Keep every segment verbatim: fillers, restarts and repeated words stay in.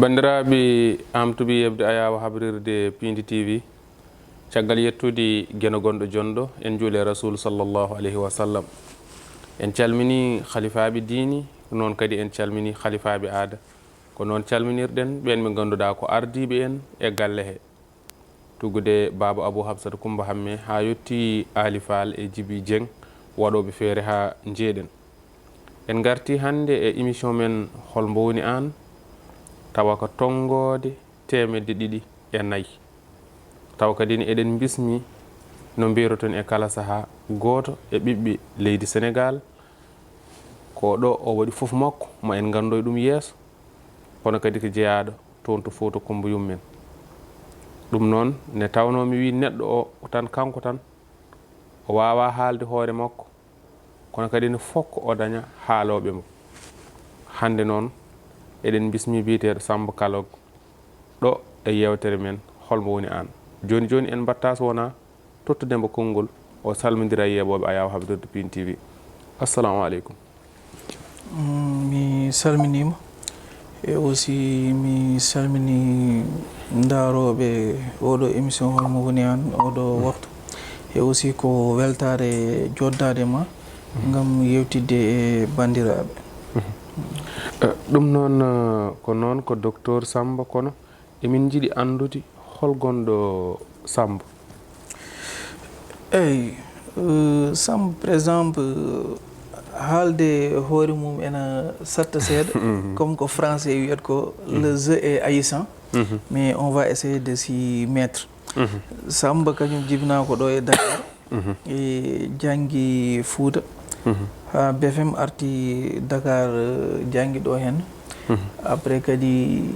Banndiraaɓe, am tuɓi yeɓde ayaawo habrirde Piindi T V. Caggal yettude Geno gonɗo jonɗo, en njuule Rasuul sallallahu alayhi wa sallam. En calmini halifaaɓe diini, noon kadi en calmini halifaaɓe aada. Ko noon calminirɗen ɓeen ɓe ngannduɗaa ko ardiiɓe en e galle he. Tuggude Baaba Abuu Hafsata Kummba Hammee haa yotti Aali Faal e Jibi Jeŋ, waɗooɓe feere haa njeeɗen. En ngartii hannde e émission men Hol mbo woni aan? Tawa ko tonngoode teemedde ɗiɗi e nayi. Tawa kadi ne eɗen mbismii no mbiiroton e kala sahaa gooto e ɓiɓɓe leydi Senegaal. Ko ɗo o waɗi fof makko, ma en nganndoy ɗum yeeso, kono kadi ko jeyaaɗo toon to Fuuta Kummba Yummen. Ɗum noon ne tawnoo mi wii neɗɗo o tan, kanko tan, o waawaa haalde hoore makko, kono kadi ne fokk o daña haalooɓe mo. Hannde noon eɗen mbismii biyeteeɗo Sammba Kalog ɗo e yeewtere men Hol mbo woni aan? Jooni jooni en mbaɗtaa so wonaa tottude mbo konngol, o salmondira e yeeɓooɓe ayaawo habrirde Piindi T V. Assalamu aleykum. Mm, mi salminiima. E aussi mi salmini ndaarooɓe oɗo émission Hol mbo woni aan oɗo waktu. E aussi ko weltaare joddaade ma ngam yewtidde e banndiraaɓe. Eh, ɗum noon, eh, ko noon ko Docteur Sammba, kono emin njiɗi anndude hol gonɗo Sammba? Eyi, eh, Sammba, par exemple, haalde hoore mum ena saɗta seeɗa, comme ko français wiyata ko le jeu est haïssant, mais on va essayer de s'y mettre. Sammba kañum jibinaa ko ɗo e Dakar, e janngi Fuuta, haa B F M arti Dakar, eh, janngi ɗo heen. Après kadi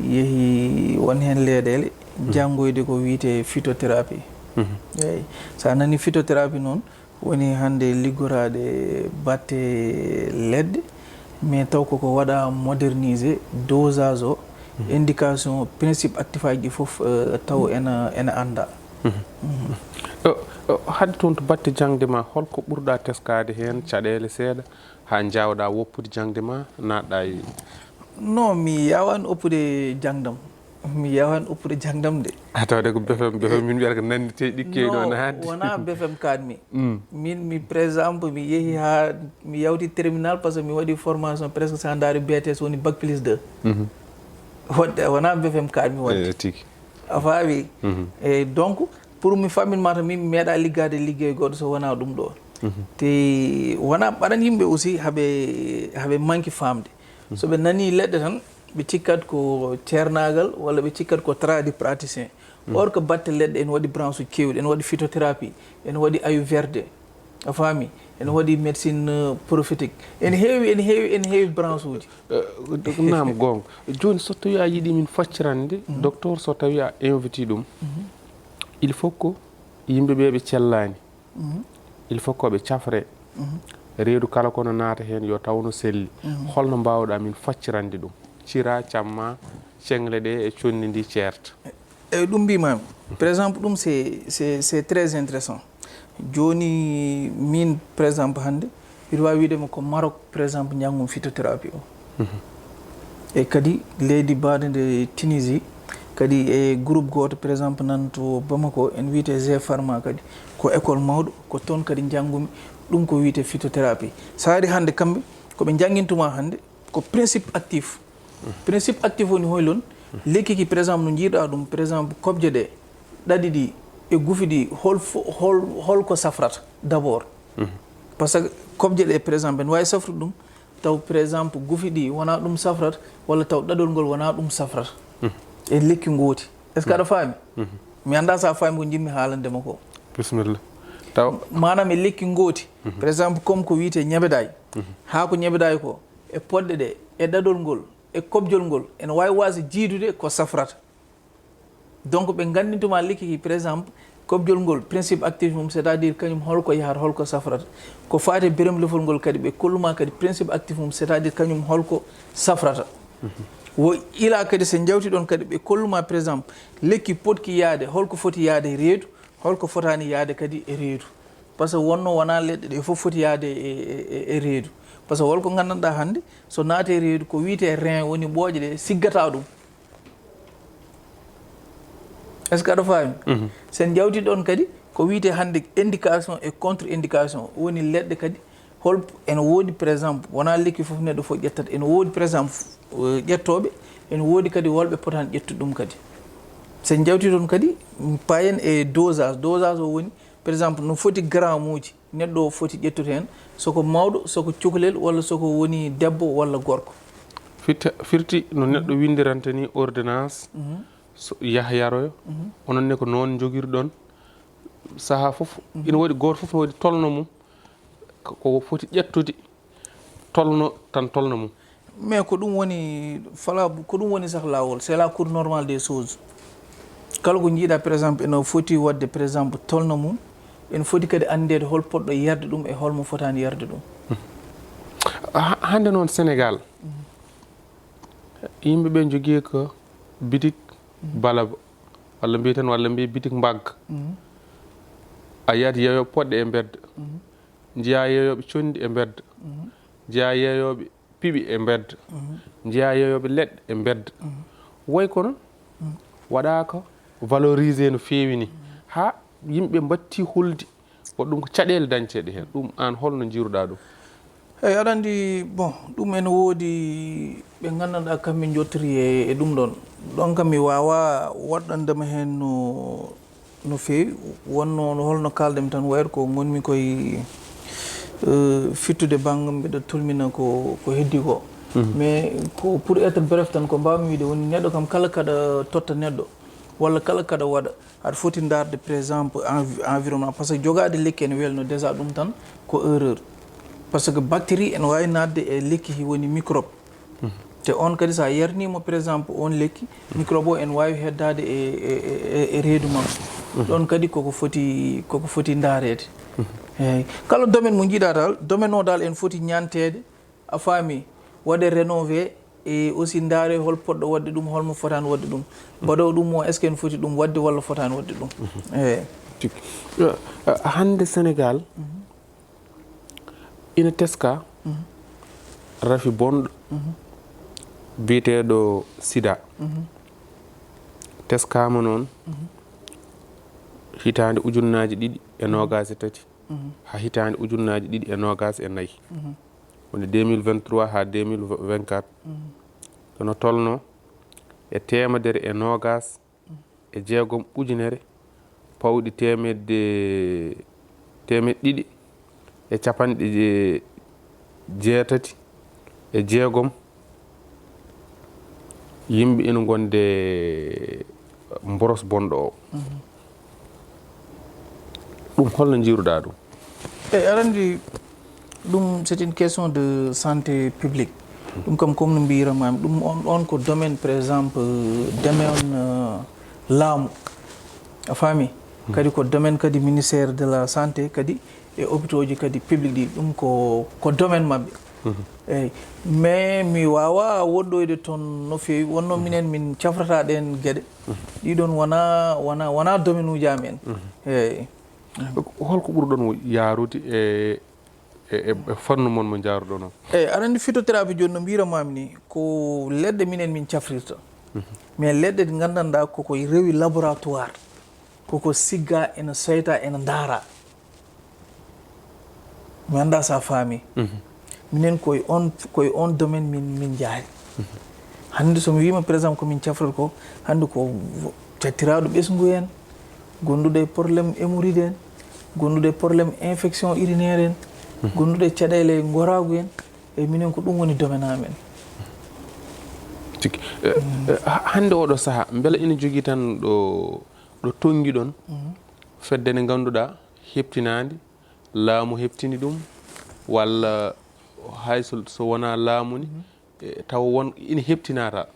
yehi won heen leyɗeele, janngoyde ko wiyetee phytothérapie. Eyi, so a nanii phytothérapie noon, woni hannde liggoraade batte leɗɗe, mais taw koko waɗa modernisé, dosage o, indication, principe actif aji ɗi fof, eh, taw ena, ena anndaa. O, o, hade toon to batte jaŋde ma, holko ɓurɗa teskaade heen, caɗeele seeɗa, haa njaawɗa woppude jaŋde ma, naatɗa e? Non, mi yaawaani woppude jaŋdam. Mi yaawaani woppude jaŋdam de. A tawde ko B F M, B F M min mbiyata ko nannditee ɗikkey ɗo, no haanti. Wonaa B F M kaanmi. Min, mi, par exemple, mi yehi haa mi yawti terminal, parce que mi waɗi formation presque, so a ndaari B T S woni bac plus deux. Waɗde, wonaa B F M kaanmi waɗde. Eey, tigi. A faami? Eey, donc, pour mi fammin ma tan, min mi meeɗaa liggaade liggey goɗɗo so wonaa ɗum ɗo. Te wonaa ɓaɗan yimɓe aussi haɓe, haɓe manki faamde. So ɓe nanii leɗɗe tan, ɓe cikkat ko ceernaagal walla ɓe cikkat ko tradipraticien. Or que batte leɗɗe ene waɗi branche uji keewɗi, ene waɗi phytothérapie, ene waɗi ayurveda, a faami, ene waɗi médecine, euh, prophétique, ene heewi, ene heewi, ene heewi branche uji. Naam, goonga. Jooni, so tawii a yiɗii min faccirande, docteur, so tawii a invite ɗum, il faut que yimɓe ɓe ɓe cellaani. Il faut que ɓe cafre. Reedu kala ko no naata heen yo taw no selli. Holno mbaawɗa min faccirande ɗum? Cira, camma, ceŋle ɗe e conni ndi ceerta. Eyi, ɗum mbimami. Par exemple, ɗum c'est, c'est, c'est très intéressant. Jooni min, par exemple, hannde, mbiɗa waawi wiide ma ko Maroc, par exemple, njanngumi phytothérapie o. E kadi leydi mbaɗo nde Tunisie, kadi e groupe gooto, par exemple, nan to Bamako, ene wiyetee G Pharma kadi, ko école mawɗo, ko toon kadi njanngumi ɗum ko wiyetee phytothérapie. So ari hannde kamɓe, ko ɓe njanngintuma hannde, ko principe actif. Principe actif woni hoylon? Lekki ki, par exemple, no njiiɗa ɗum, par exemple, kobje ɗe, ɗaɗi ɗi, e gufi ɗi, hol fo-, hol, hol ko safrata d'abord? Parce que kobje ɗe, par exemple, ene waawi safrude ɗum, taw, par exemple, gufi ɗi wonaa ɗum safrata, walla taw ɗaɗol ngol wonaa ɗum safrata. E lekki ngooti. Est-ce que aɗa faami? Mi anndaa so a faami ko njiɗmi haalande ma ko. Bisimilla. Taw. Maanaam e lekki ngooti. Par exemple, comme ko wiyetee ñebedaay. Haa ko ñebedaay ko, e poɗɗe ɗe, e ɗaɗol ngol, e kobjol ngol, ene waawi waasde jiidude ko safrata. Donc, ɓe nganndintuma lekki ki, par exemple, kobjol ngol, principe actif mum, c'est-à-dire kañum holko yahata, holko safrata. Ko faati e beremlefol ngol kadi, ɓe kolluma kadi principe actif mum, c'est-à-dire kañum holko safrata. Wo ila kadi, so njawti ɗon kadi, ɓe kolluma, par exemple, lekki potki yahde, holko foti yahde e reedu, holko fotaani yahde kadi e reedu. Parce que wonno wonaa leɗɗe ɗe fof foti yahde e, e, e, e reedu. Parce que holko nganndanɗaa hannde, so naati e reedu, ko wiyetee rein woni ɓooƴe ɗe siggata ɗum. Est-ce que aɗa faami? Sen jawti ɗon kadi ko wiyetee hannde indication e contre indication, woni leɗɗe kadi hol ene woodi, par exemple, wonaa lekki fof neɗɗo fof ƴettata, ene woodi, par exemple, eh, ƴettooɓe, ene woodi kadi wolɓe potaani ƴettude ɗum kadi. Sen jawti ɗon kadi, payen e dosage. Dosage o woni, par exemple, no foti gramme uji neɗɗo o foti ƴettude heen, soko mawɗo, soko cukalel, walla soko woni debbo walla gorko. Firti, firti no neɗɗo winndiranta ni ordonnance, so yaha yaroyo, onon ne ko noon njogirɗon sahaa fof. Ina waɗi gooto fof no waɗi tolno mum, ko, ko foti ƴettude tolno tan tolno mum. Mais ko ɗum woni fala, ko ɗum woni sah laawol, c'est la cour normale des choses. Kala ko njiiɗa, par exemple, ene foti waɗde, par exemple, tolno mum, ene foti kadi anndeede hol poɗɗo yarde ɗum e hol mo fotaani yarde ɗum. Ha-, hannde noon Sénégal, yimɓe ɓe njogii ko bitik balaba, walla mbiy tan, walla mbiy bitik mbagga. A yiyat yeeyooɓe poɗɗe e mbedda, njiyaa yeeyooɓe conndi e mbedda, njiyaa yeeyooɓe piɓi e mbedda, njiyaa yeeyooɓe leɗɗe e mbedda. Way kono waɗaaka valorisé no feewi ni, haa yimɓe mbatti hulde. Ko ɗum ko caɗeele dañceeɗe heen. Ɗum aan holno njiiruɗaa ɗum? Eyi, aɗa anndi, bon, ɗum ene woodi ɓe nganndanɗaa kamɓe njottori e, e ɗum ɗon. Ɗon kam mi waawaa waɗɗande ma heen no, no feewi. Wonno no holno kaalɗen tan, wayata ko ngonmi koye, eh, fittude banngam, mbiɗa tolmina ko, ko heddii ko. Mais ko pour être bref tan, ko mbaawmi wiyde woni neɗɗo kam kala kaɗa totta neɗɗo, walla kala kaɗa waɗa, aɗa foti ndaarde, par exemple, envi-, environnement, par ce que jogaade lekki ene welno déjà, ɗum tan ko erreur. Par ce que bactérie ene waawi naatde e lekki, hi woni microbe. Te on kadi, so a yarniima, par exemple, on lekki, microbe o ene waawi heddaade e, e, e, e reedu makko. Ɗon kadi koko foti, koko foti ndaareede. Eeyi. Kala domaine mo njiiɗaa dal, domaine o dal ene foti ñaanteede, a faami, waɗe rénové, e aussi ndaare hol poɗɗo waɗde ɗum, hol mo fotaani waɗde ɗum. Mbaɗoowo ɗum o, est-ce que ene foti ɗum waɗde walla fotaani waɗde ɗum? Eeyi. Tigi. Eh, eh, hannde Sénégal, ina teska rafi bonɗo biyeteeɗo sida. Teskaama noon hitaande ujunnaaji ɗiɗi e noogaas e tati haa hitaande ujunnaaji ɗiɗi e noogaas e nayi. Woni deux mille vingt-trois haa deux mille vingt-quatre. Kono tolno e teemedere e noogaas e jeegom ujunere pawɗi teemedde, teemeɗɗe ɗiɗi e capanɗe je-, jeetati e jeegom yimɓe ina ngonde mboros bonɗo o. Ɗum holno njiiruɗaa ɗum? Eyi, aɗa anndi, ɗum, c'est une question de santé publique. Ɗum kam, comme no mbiyiramaami, ɗum on, on ko domaine, par exemple, domaine, euh, laamu. A faami? Kadi ko domaine kadi ministère de la santé, kadi e hôpitaux ji kadi public ɗi, ɗum ko, ko domaine maɓɓe. Eyi. Mais mi waawaa woɗɗoyde toon no feewi. Wonno minen min cafrata ɗeen geɗe. Ɗiɗon wonaa, wonaa, wonaa domaine uji amen. Eyi. Holko ɓurɗon yaarude e, e, e, e fannu mon mo njaaruɗon on? Eyi, aɗa anndi phytothérapie jooni no mbiyiramaami ni, ko leɗɗe minen min cafrirta. Mais leɗɗe ɗe nganndanɗaa koko rewi laboratoire, koko sigga ena seyta, ena ndaara. Mi anndaa so a faami. Minen koye on, koye on domaine min, min njaari. Hannde so mi wiima, par exemple, ko min cafrata ko, hannde ko cattiraaɗo ɓesngu en, gonduɗo e problème hémorroïde en, gonduɗo e problème infection urinaire en, gonduɗo e caɗeele ngoraagu en, e minen ko ɗum woni domaine amen. Tigi. Eh, eh, ha-, hannde oɗo saha, mbela ina jogii tan ɗo, ɗo tonngiɗon, fedde nde ngannduɗaa heɓtinaande, laamu heɓtini ɗum, walla hay so, so wonaa laamu ni, e, tawa won ina heɓtinata?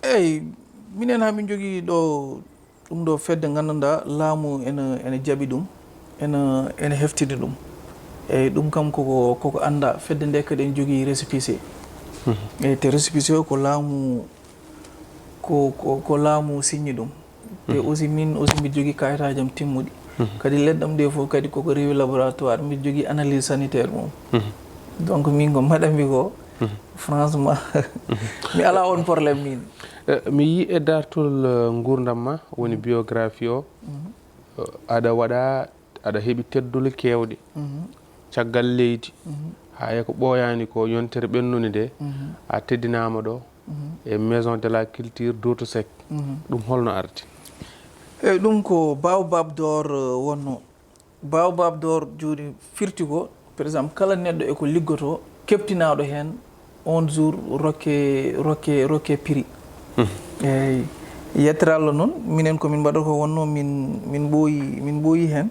Eyi, minen haa min njogii ɗo ɗum ɗo fedde nganndanɗaa laamu ene, ene jaɓi ɗum, ene, ene heftini ɗum. Eyi, ɗum kam koko, koko anndaa. Fedde nde kadi ene jogii récépissé. Eyi, te récépissé o ko laamu, ko, ko, ko laamu signi ɗum. Te aussi min aussi mbiɗa jogii kayitaaji am timmuɗi. Kadi leɗɗe am ɗe fof kadi koko rewi laboratoire, mbiɗa jogii analyse sanitaire mum. Donc min ko mbaɗanmi ko, Franchement, mi alaa oon problème miin. Eh, mi yii e daartol, eh, nguurndam ma, woni biographie o, eh, aɗa waɗa, aɗa heɓi teddule keewɗe caggal leydi. Haa e ko ɓooyaani ko, yontere ɓennunde nde, a teddinaama ɗo e Maison de la Culture Douta Seck. Ɗum holno ardi? Eyi, ɗum ko Baobab d'Or, eh, wonnoo. Baobab d'Or jooni firti ko, par exemple, kala neɗɗo e ko liggotoo, keftinaaɗo heen, oon jour rokke, rokke, rokke prix. Eyi, yettere Allah noon, minen ko min mbaɗata ko wonnoo min, min ɓooyi, min ɓooyi heen.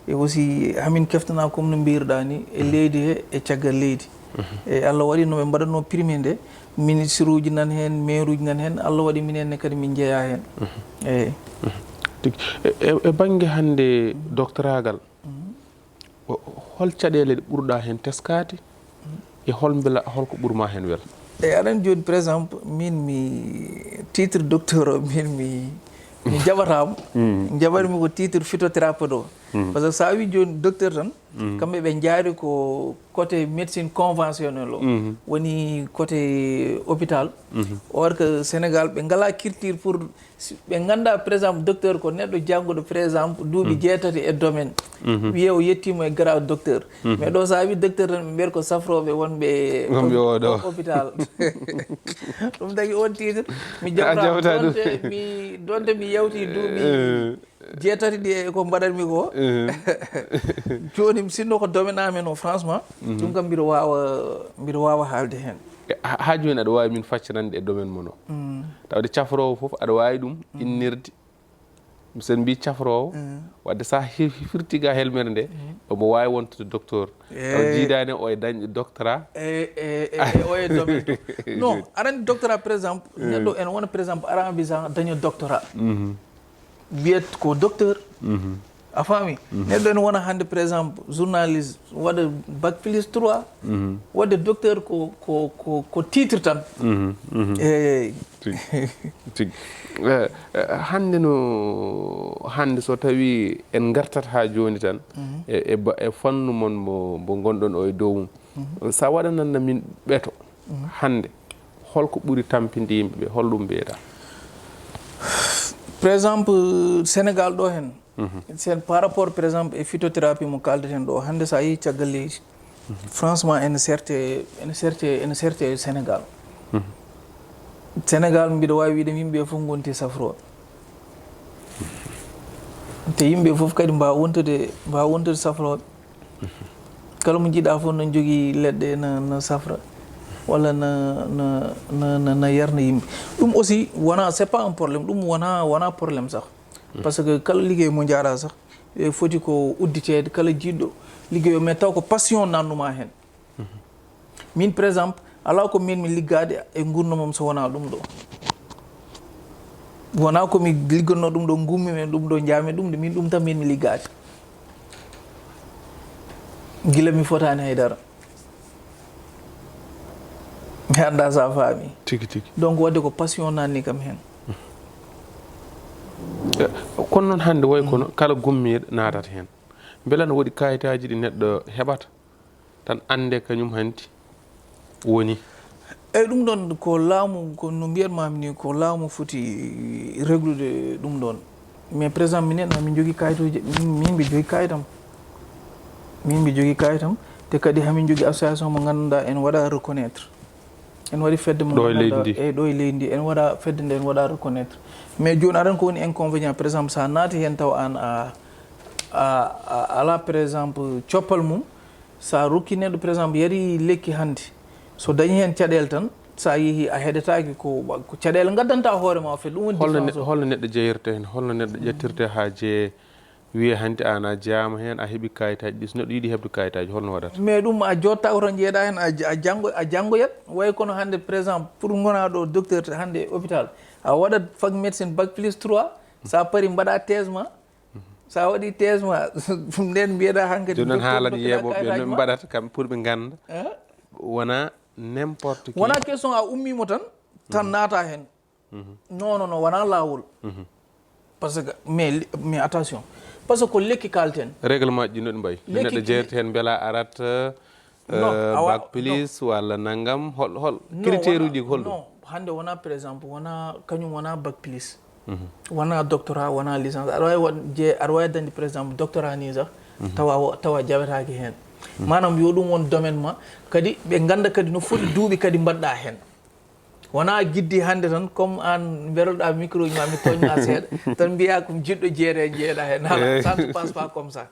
E aussi, hamin keftanaa comme no mbiruɗaa ni, e leydi he, e caggal leydi. E Allah waɗi no ɓe mbaɗatnoo primé nde, ministre uji nan heen, maire uji nan heen, Allah waɗi minen ne kadi min njeyaa heen. Eyi. Tigi. E, e, e bannge hannde doctoragal, o-, hol caɗeele ɗe ɓurɗa heen teskaade? E hol mbela, hol ko ɓurma heen wel? E aɗa anndi jooni, par exemple, min mi titre docteur o, min mi, mi jaɓataamo. Njaɓatmi ko titre phytothérapeute o. Parce que so a wi jooni docteur tan, kamɓe ɓe njaari ko côté médecine conventionnelle o. Woni côté hôpital. Or que Sénégal, ɓe ngalaa culture pour si ɓe nganndaa, par exemple, docteur ko neɗɗo jannguɗo, par exemple, duuɓi jeetati e domaine. Wiyee o yettiima e grade docteur. Mais ɗo, so a wi docteur tan, ɓe mbiyata ko safrooɓe wonɓe Wonɓe hôp-, oo ɗo. Hôpital. Ɗum tagi oon titre, mi A jaɓataa jaɓataa ɗum. Donte mi, donte mi yawti duuɓi jeetati ɗi e ko mbaɗatmi ko. Jooni, sinno ko domaine amen o, franchement, ɗum kam mbiɗo waawa, mbiɗo waawa haalde heen. E, ha, ha jooni aɗa waawi min faccanande e domaine mon o? Tawde cafroowo fof aɗa waawi ɗum innirde. So en mbii cafroowo, wadde so a hi-, firti ga helmere nde, omo waawi wontude docteur. Taw jiidaani o e dañɗo doctorat. E, e, e, e o e domaine to. Non, aɗa anndi doctorat, par exemple, neɗɗo ene wona, par exemple, aɗa anndi sa daño doctorat. Wiyet ko docteur. A faami? Neɗɗo ene wona hannde, par exemple, journaliste, waɗa bac plus trois, waɗde docteur ko, ko, ko, ko titre tan. Eey. Tigi, tigi. Eh, eh, hannde no, hannde so tawi en ngartat haa jooni tan, e, e ba-, e fannu mon mo, mo ngonɗon o e dow mum. Sa waɗananno min ɓeto, hannde, holko ɓuri tampinde yimɓe ɓe? Holɗum mbiyata? Par exemple, Sénégal ɗo heen, sen par rapport, par exemple, e phytothérapie mo kaldeten ɗo, hannde sa yehi caggal leydi, franchement, ene serte, ene serte, ene serte e Sénégal. Sénégal, mbiɗo waawi wiide yimɓe fof ngonti safrooɓe. Te yimɓe fof kadi mbaawa wontude, mbaawa wontude safrooɓe. Kala mo njiɗa fof no jogii leɗɗe na, na safra, walla na, na, na, na, na yarna yimɓe. Ɗum aussi wona, c'est pas un problème. Ɗum wona, wona problème sax. Parce que kala liggey mo njaɗa sax, e foti ko udditeede, kala jiɗɗo liggey o, mais taw ko passion nannuma heen. Min, par exemple, alaa ko min mi liggaade e nguurndam am so wonaa ɗum ɗo. Wonaa ko mi ligganno ɗum ɗo, ngummi men ɗum ɗo, njaami ɗum ɗo, min ɗum tan min mi liggaade. Gila mi fotaani hay dara. Mi anndaa so a faami. Tigi, tigi. Donc, waɗde ko passion nanni kam heen. Eh, kono noon hannde way kono kala gummiiɗo naatata heen. Mbela no woodi kayitaaji ɗi neɗɗo heɓata? Tan annde kañum hanti woni. Eyi, ɗum ɗon ko laamu, ko no mbiyatmaami ni, ko laamu foti reglude ɗum ɗon. Mais par exemple, minen hamin jogii kayituuji, min, min mbi jogii kayitam. Min mbi jogii kayitam, te kadi hamin jogii association mo ngannduɗaa en waɗa reconnaître. En waɗi fedde mo Ɗo e leydi ngannduɗaa, ndi. Eyi, ɗo e leydi ndi, en waɗa fedde nde, en waɗa reconnaître. Mais jooni aɗa anndi ko woni inconvénient, par exemple, so a naati heen taw aan a, a, a alaa, par exemple, coppal mum, so a rokki neɗɗo, par exemple, yari lekki hannde, so dañi heen caɗeele tan, so a yehii a heɗetaaki ko, ko caɗeele ngaddanta hoore ma, en fait, ɗum woni Holno ne-, différence o. Holno neɗɗo jeyirta heen? Holno neɗɗo ƴettirta haa jeye, wiyee hannde aan a jeyaama heen, a heɓi kayitaaji ɗi? So neɗɗo yiɗi heɓde kayitaaji, holno waɗata? Mais ɗum a jooɗtaako tan, njeeɗa heen, a j-, a janngo, a janngoyat. Way kono hannde, par exemple, pour ngonaa ɗo docteur hannde hôpital, a waɗat fac médecine bac plus trois, so a parii mbaɗa thèse ma, so a waɗi thèse ma, ndeen mbiyeɗaa hankadi Jooni noon docteur, haalan docteur yeeɓooɓe ɓe kayitaaji no ɓe ma. Mbaɗata kam pour ɓe ngannda. Wona n'importe qui. Wona question a ummiima tan, tan naata heen. Non, non, non, wona laawol. Parce que, mais, mais attention. Parce que ko lekki kalten. Règlement ji no ɗi mbayi. Lekki Neɗɗo ki- jeerti heen mbela arat, eh, Non, euh, awa- bac plus walla nanngam, hol hol critère uji ko holɗum? Non, hannde wona par exemple, wona kañum, wona bac plus, wona doctorat, wona licence. Aɗa wawi waɗ- je aɗa wawi dañde par exemple doctorat ni sax, tawa wo- tawa jawetake hen. Manam yo ɗum won domaine ma, kadi ɓe ganda kadi no foti duuɓi kadi mbaɗɗa hen. Wona giddi hannde tan, comme an mberoɗa micro ji ma, mi toñma seeɗa tan, mbiya ko mi jiɗɗo jeere, jeeɗa hen. Hala, ça ne se passe pas comme ça.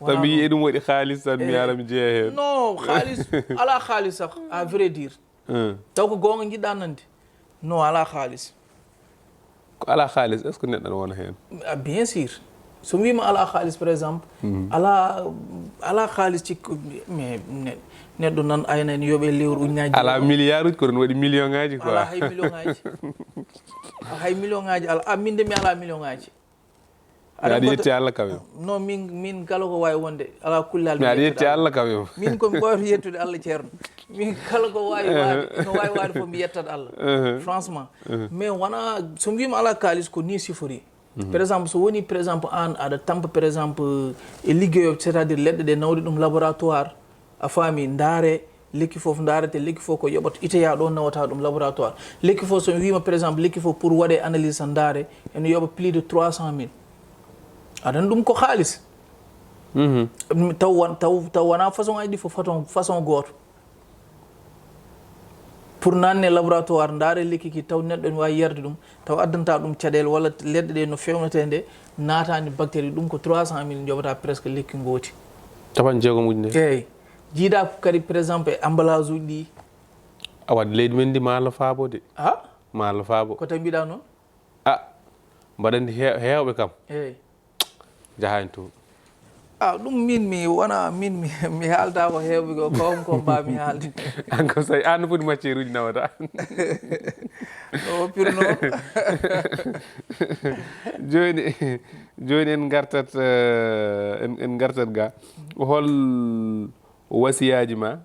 Tan mi yiyi ɗum waɗi xaalis tan, mi ara mi jeeya hen. Non, xaalis, ala xaalis sax, à vrai dire. Taw ko goonga jiɗɗa nande. Non, ala xaalis. Ko ala xaalis, est ce que neɗɗo ne wona hen? Ah, bien sûr. So mi wima ala xaalis, par exemple, ala ala xaalis, cikku mais ne- neɗɗo nan ayna en yoɓe lewru ujunaji. Ala milliard uji, kono waɗi million ngaji quoi. Ala hay million ngaji. Hay million ngaji ala. Ah, min de mi ala million ngaji. Aɗa yetti Allah quand même. Non, min min kala ko wawi wonde, ala kulli hal. Mi aɗa yetti Allah quand même. Min ko mi ɓawata yettude Allah, ceerno. Min kala ko wawi waade, no wawi waade fof, mi yettat Allah. Franchement. Mais wona, so mbima ala kalis, ko ni sifori. Par exemple, so woni par exemple an aɗa tampa par exemple e liggeyo, c'est à dire leɗɗe ɗe nawde ɗum laboratoire, a faami, ndaare lekki fof, ndaarete lekki fof ko yoɓata iteya ɗo, nawata ɗum laboratoire. Lekki fof so wima par exemple lekki fof pour waɗe analyse tan, ndaare ene yoɓa plus de trois cent mille. Aɗan ɗum ko xaalis. Taw won taw taw wona façon aji ɗi fof façon façon gooto. Pour nanne laboratoire, ndaare lekki ki, taw neɗɗo ene wawi yarde ɗum, taw addanta ɗum caɗele, walla leɗɗe ɗe no fewnete nde, natani bactérie, ɗum ko trois cent mille joɓata presque lekki gooti. Capan jeegom ujunere. Eyyi. Jiida kadi par exemple e emballage uji ɗi. Awa leydi men ndi maalo faabo de. Ha? Maalo faabo. Ko tawi mbiɗa noon? A mbaɗa anndi heewɓe kam. Eyyi. Jahani toon. A ɗum min mi wona min mi mi haalta ko heewɓe ko kawam ko mbami haalde. An ko so an no foti matière uji nawata. No pirno. Joni joni en gartat eh, en en gartat ga hol wasiyaji ma?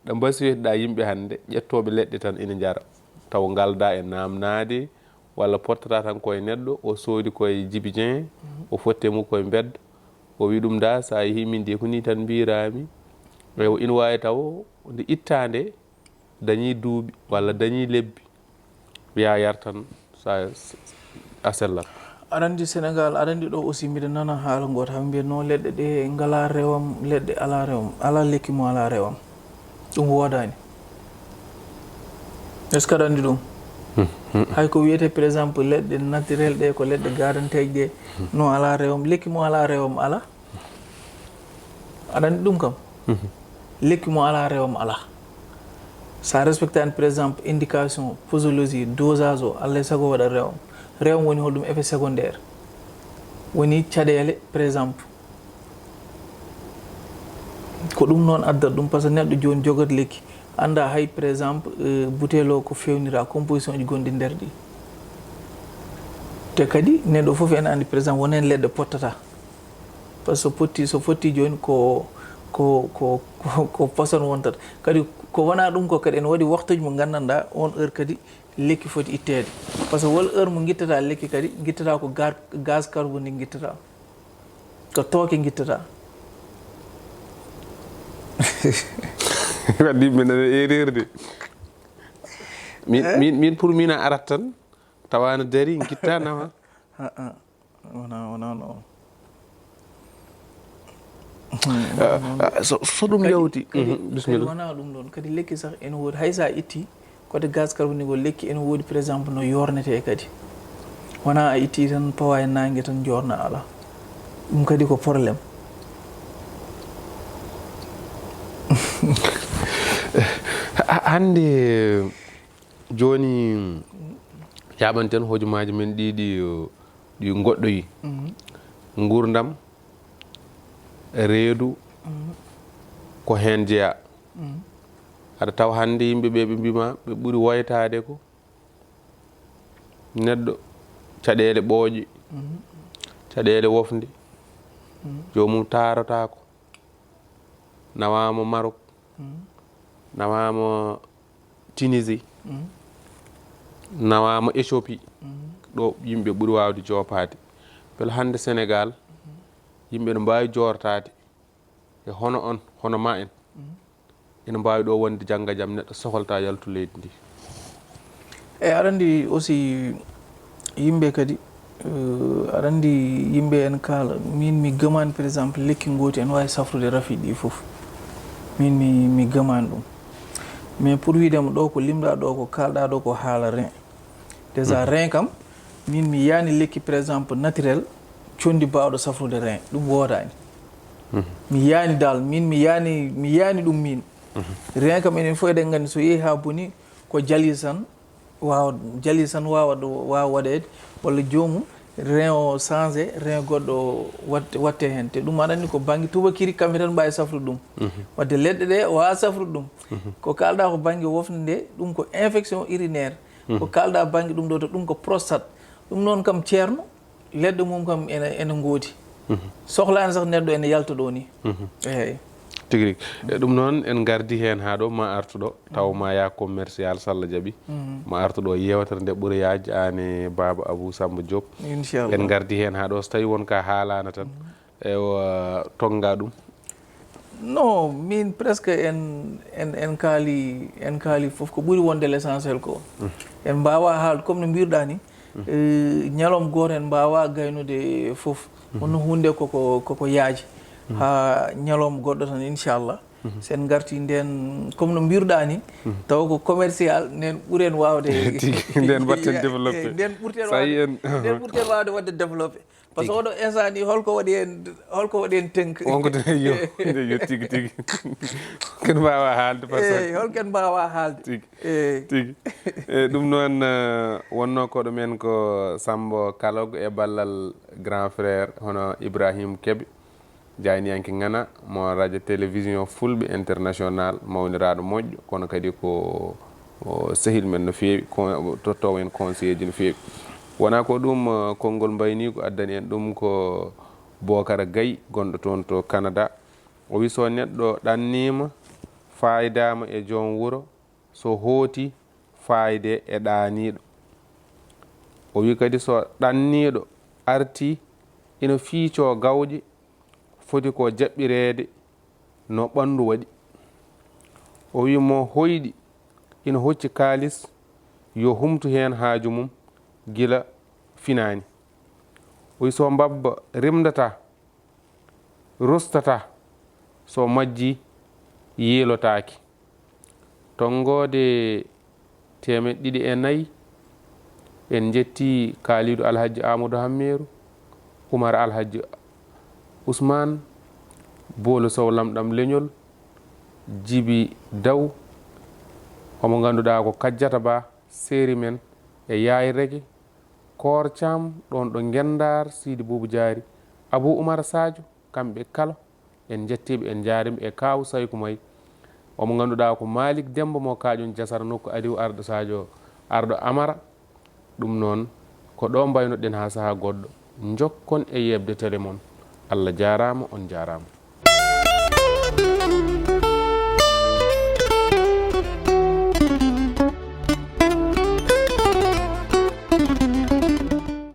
Ɗo mbasiytoɗaa yimɓe hannde, ƴettooɓe leɗɗe tan ina njara, taw ngaldaa e naamnaade, walla pottataa tan ko e neɗɗo, o soodi ko e Jibi Jeŋ, o fotte mo ko e mbedda, o wi ɗum ndaa, so a yehii min de ko nii tan mbiyraami. Eywa, ina waawi taw nde ittaa nde dañii duuɓi walla dañii lebbi. Wiya yar tan sa a sellat. Aɗa anndi Sénégal, aɗa anndi ɗo aussi mbiɗa nana haala goto, haɓe mbiya non leɗɗe ɗe ngala rewam, leɗɗe ala rewam, ala lekki mo ala rewam. Ɗum wodani. Est ce que aɗa anndi ɗum? Hay ko wiyete par exemple leɗɗe naturel ɗe, ko leɗɗe garanteje ɗe, non ala rewam, lekki mo ala rewam ala. Aɗa anndi ɗum kam? Lekki mo ala rewam ala. Sa respectani par exemple indication posologie, dosage o, Allah e sago waɗa rewam. Rewam woni holɗum? Effet secondaire. Woni caɗele par exemple. Ko ɗum noon addata ɗum, par ce que neɗɗo joni jogata lekki, anda hay par exemple eh, butel o ko fewnira, composition ji gonɗi nder ɗi. Te kadi neɗɗo fof ene andi par exemple wonen leɗɗe pottata. Par ce que so potti so fotti joni ko ko ko ko poson wontata. Kadi ko wona ɗum ko kadi ene waɗi waktuji mo gandanɗa on heure kadi lekki foti itteede. Par ce que wol heure mo guittata lekki kadi guittata ko gar- gaz carbonique guittata. Ko tooke guittata. Wadde yimɓe nana erreur de. Min min min pour min a arat tan tawa na dari guitta nawa. Wona wona no. So ɗum yawti. Bisimilla. Wona ɗum ɗon kadi lekki sah ene woodi hay sa itti kote gaz carbonique o lekki ene woodi par exemple no yornete kadi. Wona a itti tan pawa e nangue tan jorna ala. Ɗum kadi ko problème. Hannde jooni yaaɓanten hojomaaji men ɗi ɗi ɗi goɗɗoyi. Nguurndam, reedu, ko heen jeyaa. Aɗa tawa hannde yimɓe ɓe ɓe mbima ɓe ɓuri woytaade ko neɗɗo caɗeele ɓooƴe, caɗeele wofnde, joomum taarotaako. Nawaama Maroc, nawaama Tunisie, nawaama Éthiopie, ɗo yimɓe ɓuri waawde joopaade. Mbele hannde Sénégal yimɓe no mbaawi joortaade e hono on, hono ma en. ina mbaawi ɗo wonde jannga jam neɗɗo sohlata yaltu leydi ndi? E aɗa anndi aussi yimɓe kadi, aɗa anndi yimɓe en kaala, min mi gëmaani par exemple lekki ngooti en waawi safrude rafi ɗi fof. Min mi mi gëmaani ɗum. Mais pour wiidema ɗo ko limɗa ɗo ko kalɗa ɗo ko haala ren. Déjà ren kam, min mi yaani lekki par exemple naturel, conndi baawɗo safrude ren, ɗum woodaani. Mi yaani dal, min mi yaani mi yaani ɗum min. Ren kam enen fof eɗen nganndi so yehi haa boni ko jalis tan waawa jalis tan waawa ɗo waawa waɗeede, walla joomum ren o changé, ren goɗɗo watte watte heen. Te ɗum aɗa anndi ko bannge tubakiri kamɓe tan mbaawi safrude ɗum. Wadde leɗɗe ɗe waawa safrude ɗum. Ko kaalɗa ko bannge wofnde nde, ɗum ko infection urinaire. Ko kaalɗa bannge ɗum ɗo to ɗum ko prostate. Ɗum noon kam ceerno, leɗɗe mum kam ene ene ngoodi. Sohlaani sax neɗɗo ene yalta ɗo ni. Eyyi. Tigi rigi. E ɗum noon en ngardi heen haa ɗo ma artu ɗo taw ma ya commercial so Allah jaɓi. Ma artu ɗo yewtere nde ɓuri yaaj aan e baaba Abou Samba Diop. Inchallah. En ngardi heen haa ɗo so tawi won ka haalana tan. Ewa tonnga ɗum. Non, min presque en en en kaali en kaali fof ko ɓuri wonde l'essentiel ko en mbaawa haalde comme no mbirɗa ni. Eh, ñalawma gooto en mbaawa gaynude fof. Kono huunde koko koko yaaji. Ha ñalawma goɗɗo tan inchallah. So en ngarti nden comme no mbirɗa ni, taw ko commercial nden ɓuren waawde. Tigi, nden mbatten développé. Nden ɓurten Ça y est, waawde nden ɓurten waawde waɗde développé. Par ce que oɗo instant ni holko waɗi en holko waɗi en tënk? Wonko de yo yo tigi tigi. Ken mbaawa haalde par ce Eyi, holken mbaawa haalde? Tigi. Eyi. Tigi. E ɗum noon eh, wonno ko ɗumen ko Sambo Kalog e ballal grand frère hono Ibrahim Kebe, jayniyanke ngana mo radio télévision Fulɓe International, mawniraaɗo moƴƴo kono kadi ko o sehil men no feewi, ko tottoowo en conseiller ji no feewi. Wonaa ko ɗum eh, konngol mbayniigu addani en ɗum ko Bookara Gay gonɗo toon to Canada. O wi so neɗɗo ɗanniima faayidaama e joom wuro, so hooti faayde e ɗaaniiɗo. O wi kadi so ɗanniiɗo artii ina fiicoo gawƴe foti ko jaɓɓireede no ɓanndu waɗi. O wi mo hoyɗi ina hocci kaalis yo humtu heen haaju mum gila finaani. O wi so mbabba rimdataa, rustataa, so majjii yiilotaake. Tonngoode teemeɗɗe ɗiɗi e nayi. En njettii Kaaliidu Alhajji Aamadu Hammeeru, Umar Alhajji Usmaan, Boolo Sow Lamɗam Leñol, Jibi Daw, omo ngannduɗaa ko Kajjata Ba, seeri men e Yaay Rege, Koor Caam, ɗoon ɗo Ngenndaar, Siidi Buubu Jaari, Abuu Umar Saajo, kamɓe kala. En njettii ɓe, en njaariima e kaaw Sayku May. Omo ngannduɗaa ko Maalik Demmba mo Kaaƴon Jasara nokku Aliw Arɗo Saajo Arɗo Amara. Ɗum noon ko ɗo mbaynoɗen haa sahaa goɗɗo. Njokkon e yeeɓde tele mon. Allah jaaraama, on njaaraama.